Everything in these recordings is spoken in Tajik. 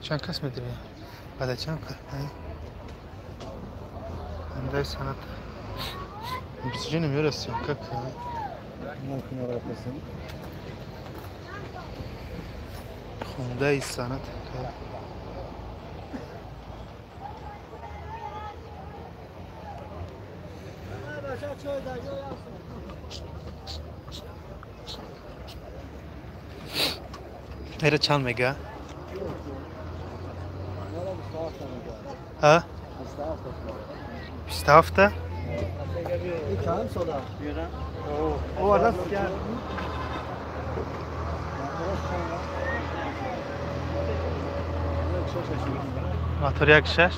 Чанд кас медиҳӣ? Баъда чанд кас? Хундай Соната. Бисёр намерасем, как? Хундай Соната. Эра чанд мега? А? 27? Мотор 1.6?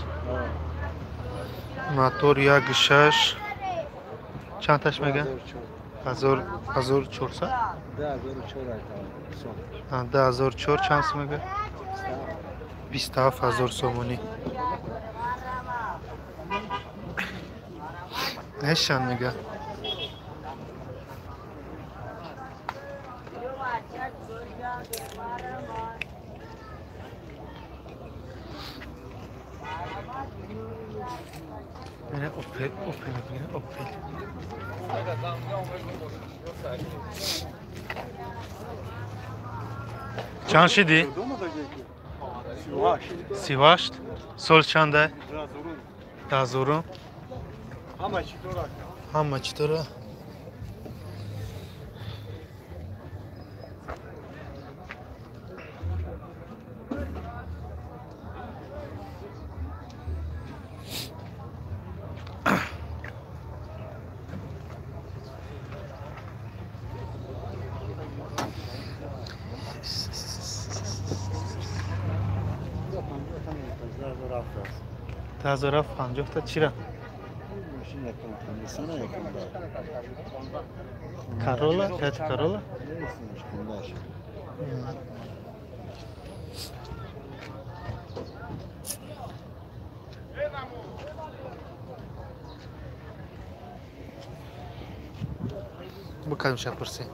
Мотор 1.6. Чанд таш мега? 1400? 2004 чанд сум мега? 27,000 сомонӣ. Нешан мега? Опел, Опел, Опел. Чанд шидӣ? 38. Сол чанда? 2000. Ҳама чӣ дора? 1050 та чира? Corolla, Toyota Corolla? Букажем ша пурсем.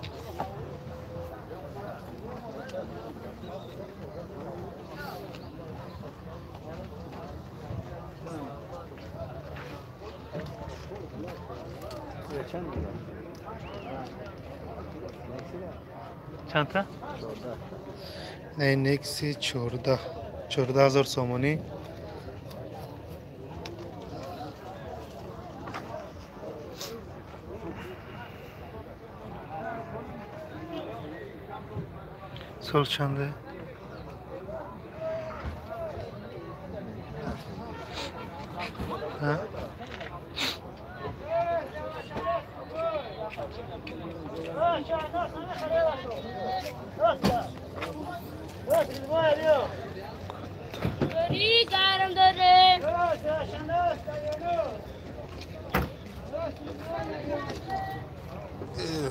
Чандта? Не, Некси 14. 14,000 сомонӣ. Сол чанде? Ҳа?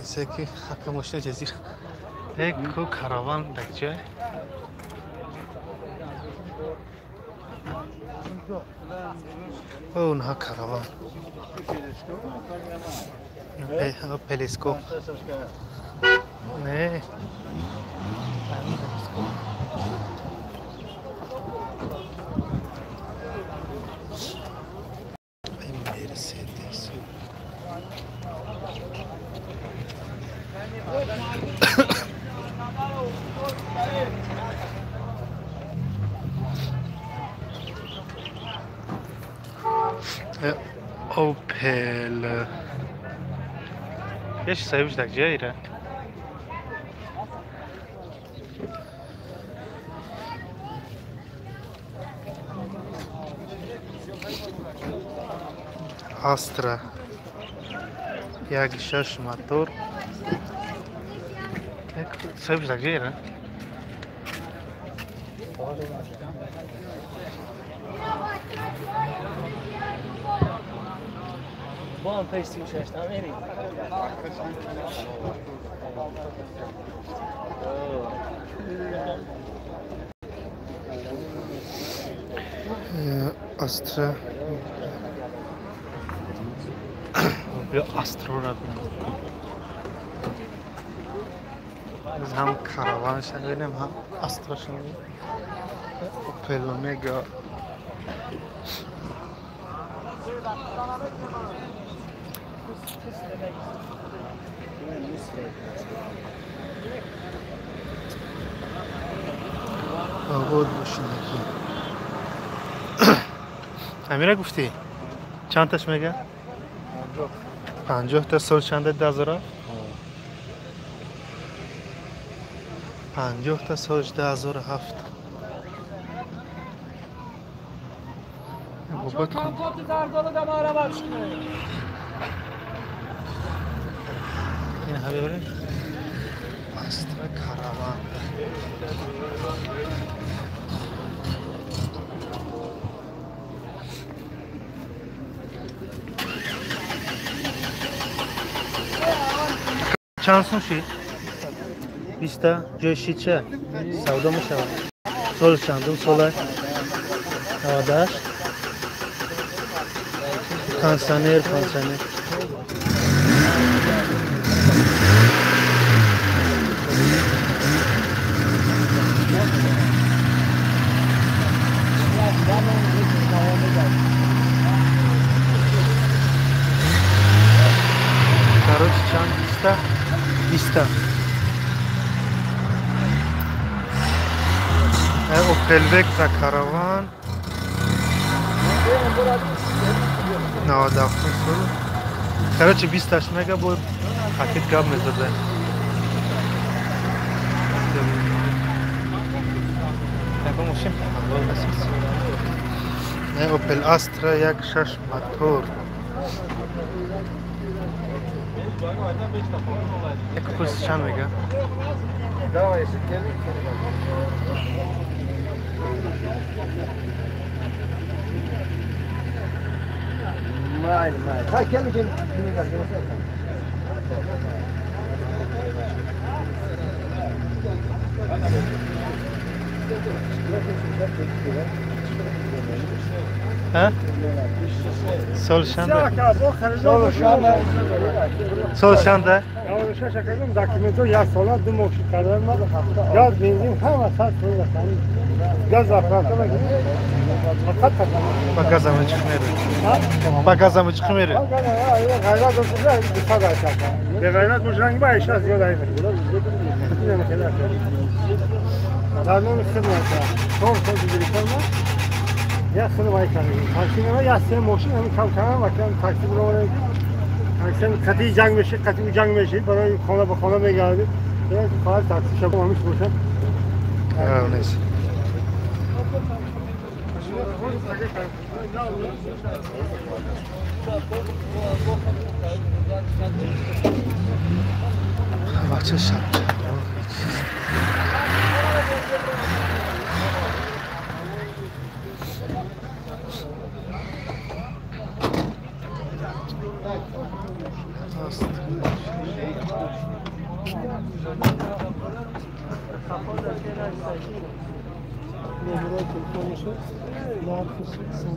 Секи хака мошина ҷазира. Ку караван дакҷа. Онҳа караван. Пелескоп. Не. Мерседес. Опел. Еш соҳибш дар ҷоира? Астра 1.6 мотор. Соҳибш дар ҷоира? Астра. Астра ҳам караван шавем, ҳам Астра шавем. Opel Omega. Обод бошинаки. Амира гуфтӣ? Чанд таш мега? 50 та сол чанда 10000? 50 та сол 10007. Бобот кун. Ин ҳабибре? Астра караван. Чанд сум шид? 20 та ҷои шид ча? Савдо мешавад. Соли чандум сола? 98. Кондиционер, кондиционер. Короче, чанд 20 та? 20 та. Opel Vectra Caravan 97 сол. Короче, 20 таш мега бо пакет гап мезада. Opel Astra 1.6 мотор. Як пулс чанд мега? ها؟ Сол чанда? Сол чанда? Ба газама чӣ мере? Ба газама чӣ мере? Я худам такси я се мошин ҳамин кам кам вакам такси буроварем. Такси қати ҷанг мешид, қати ӯ ҷанг мешид, барои хона ба хона мегардид. Фақат такси шаб ҳамиш бошад. Нест. Бача шаб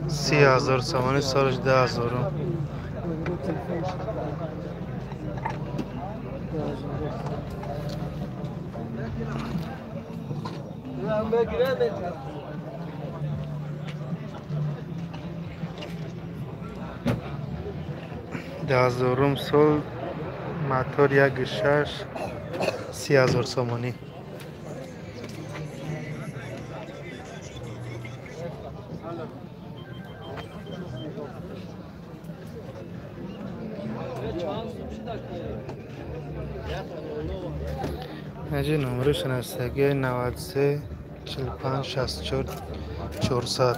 30,000 сомонӣ, солаш 10,000. 10,000 сол, мотор 1.6, 30,000 сомонӣ. Аҷи номери шиносагӣ 93 45 64 400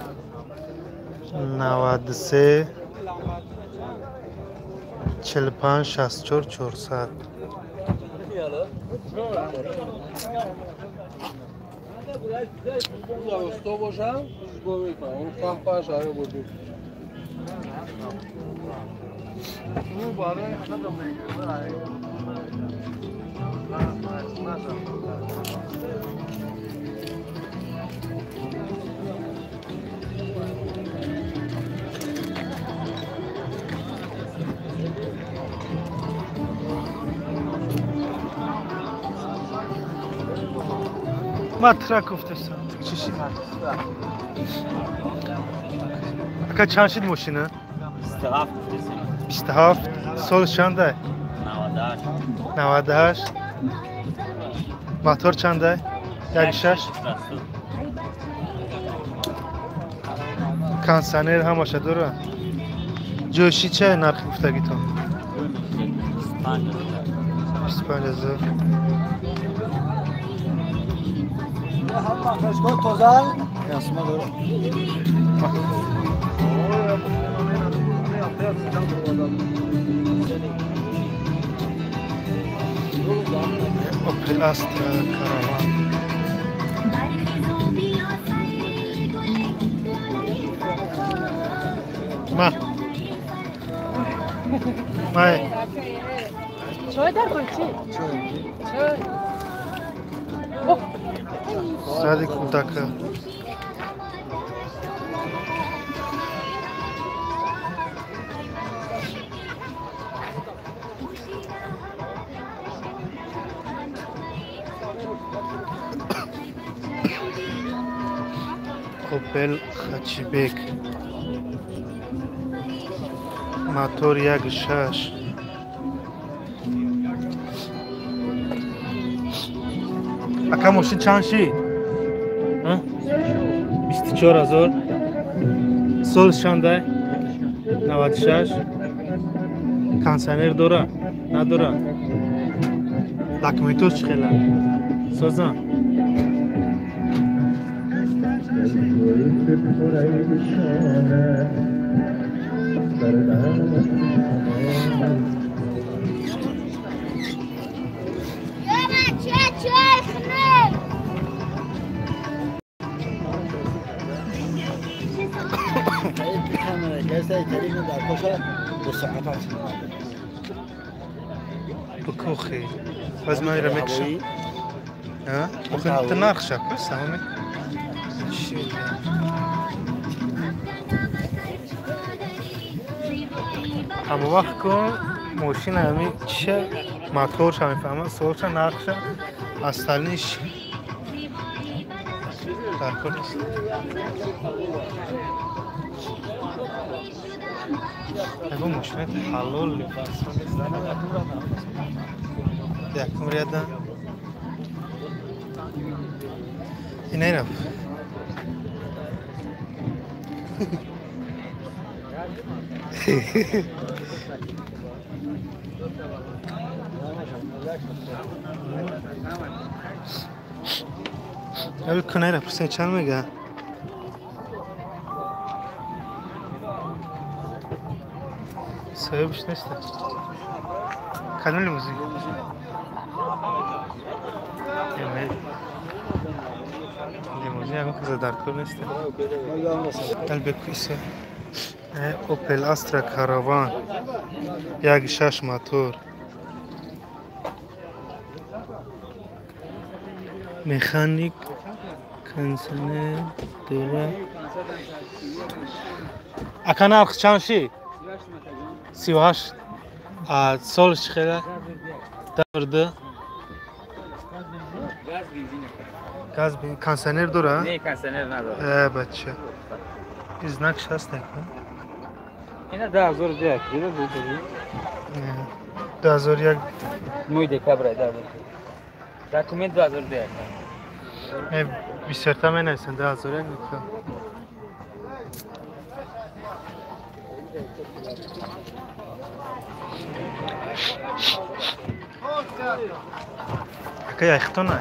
93 45 64 400. Ма трак гуфтастам. Чӣ шид? Ака чанд шид мошина? 27 гуфтастем. 27. Сол чандай? 98. 98. Мотор чандай? 1.6. Кондиционер ҳамаша дора. Ҷойши ча нархи гуфтагитон? 25 000. Opel Astra Caravan. Ma. Май. Чой дар кун чи? Чой. Сади кудака. Opel Hatchback. Мотор 1.6. Ака мошин чанд шид? 24 000. Сол чандай? 96. Кондиционер дора? Надора? Документош чӣ хела? Созан? بکوخی باز من را میکشم. ها؟ آخه تو نرخ شد بس همه. ҳама вақт кун мошина ҳами чиша моторша мефаҳмад, солша, нархша, остальниш дар кор нест. Ягон мошина ҳалол якум ряда инайраф. Abi kunayra пурсен чанд мега? Соҳибш нест. Кадом лимузин? Лимузин ягон каза дар кор нест. Албекуиса. Opel Astra Caravan 1.6 мотор. Механик, кондиционер дора. Ака нарх чанд шид? 38. А сол чӣ хела? 2. Газ кондиционер дора? Не, кондиционер надора. Бача. Знак шаст накун. Ина 2001 дида буд. 2001 моҳи декабр 2001. Документ 2001. Бисёрта менависанд 2001 мекунам. Ака яхтона.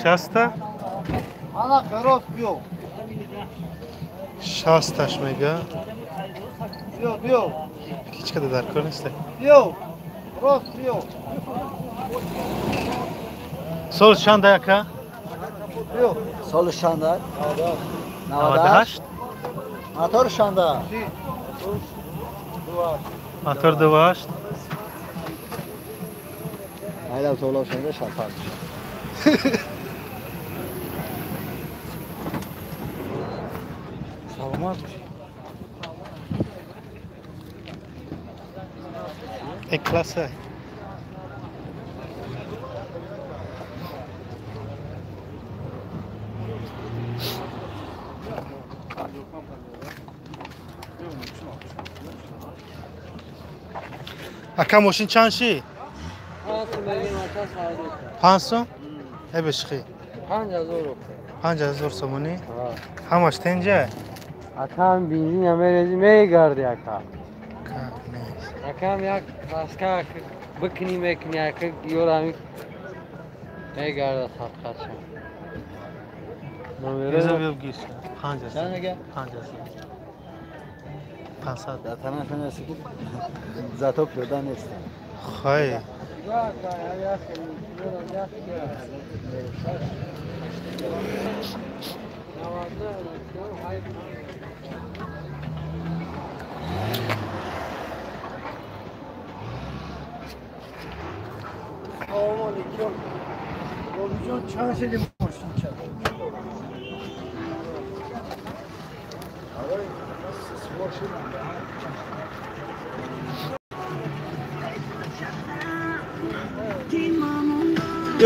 Шаста? Шасташ мега. Ҳеҷ када дар кор нест. Сол чанд ака? Сол чанд? 98. Мотор чанд? Мотор 28. Айда соло чанд шапар. Саломат бошед. Э-класса. Ака мошин чанд ши? 500? Э бешхи. 5000. 5000 сомонӣ? Ҳамаш тенҷа? Акам бензин мерези мегарди ака. Акам як краска бикни мекни ака ёрами мегарда садқаша. Номереза биё гир. 5000. Чанд мега? 5000. 500. Дар танаф нест ки зато пиёда нест. Хай. Салом алейкум. Бобиҷон, чанд шиди мошин чанд?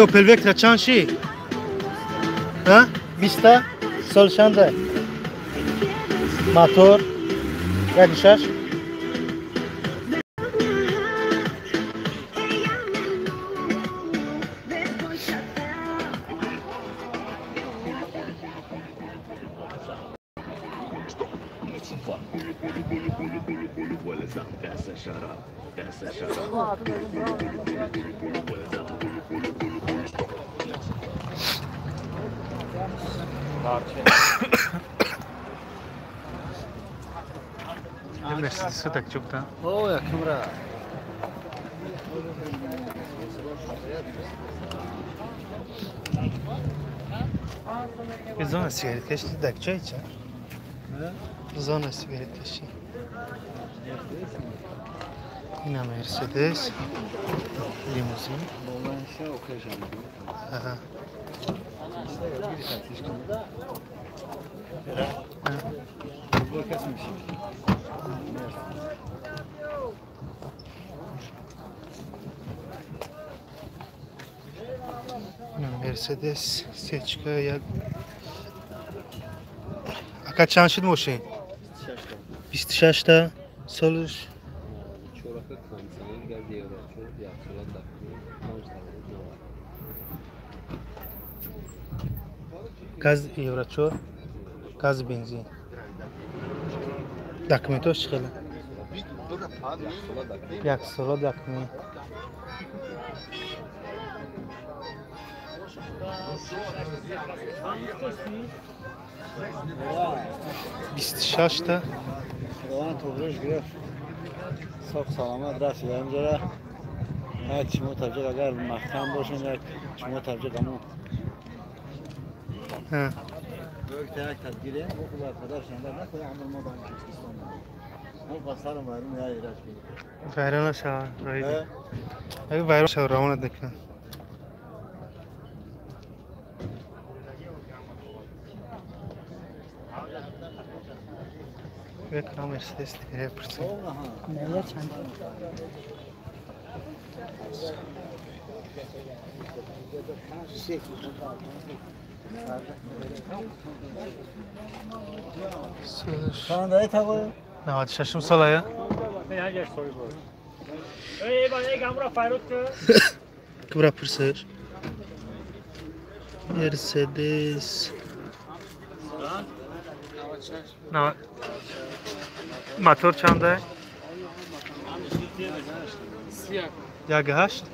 Opel Vectra чанд ши? Ҳа? 20-та? Сол чанда? Мотор 1.6? Мерседес так чукта. О, якумра. Зона сигарет каши так чай ча? Зона сигарет каши. Ина Мерседес лимузин. Ага. Мерседес сечка як. Ака чанд шуд мошин? 26-та. Солиш? Газ евро 4, газ бензин. Документош чӣ хела? Як сола документ. 26-та. Худованд туғриш гирифт. Соқ саломат расидаем ҷара. Як чимо таҷиқ агар маҳкам бошем, як чимо таҷиқ амо. Як тадгирем, мо худо падар шанда накунем, аммо мо ба Тоҷикистон. Мо пасарам вайрон я ираҷ бигирем. Вайрон шава, роиди. Агар вайрон шава равонат накунам. Векра Мерседес дигар пурсем. Чанд тағо? 96 солая. Кибра пурсиш. Мерседес. Мотор чанда? 1.8?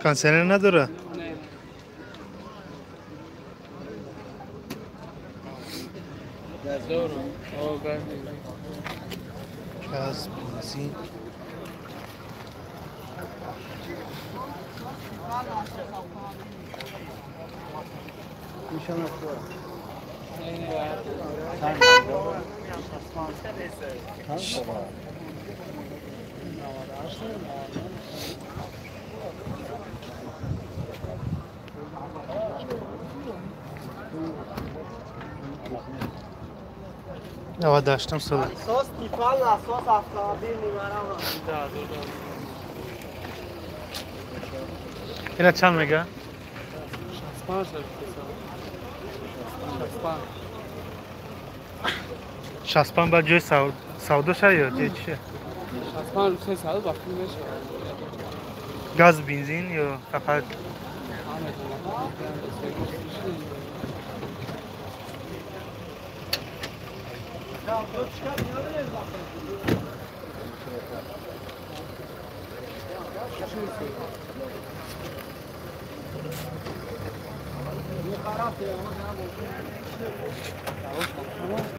Кондиционер надора? Газ, бензин. 98 сола. Насос тифал, насос автомобил нимарам. Ина чанд мега? 65. 65 ба ҷои савдо ша ё ҷои чиша? 65 русаи савдо ба пул мешавад. Газ, бензин ё фақат?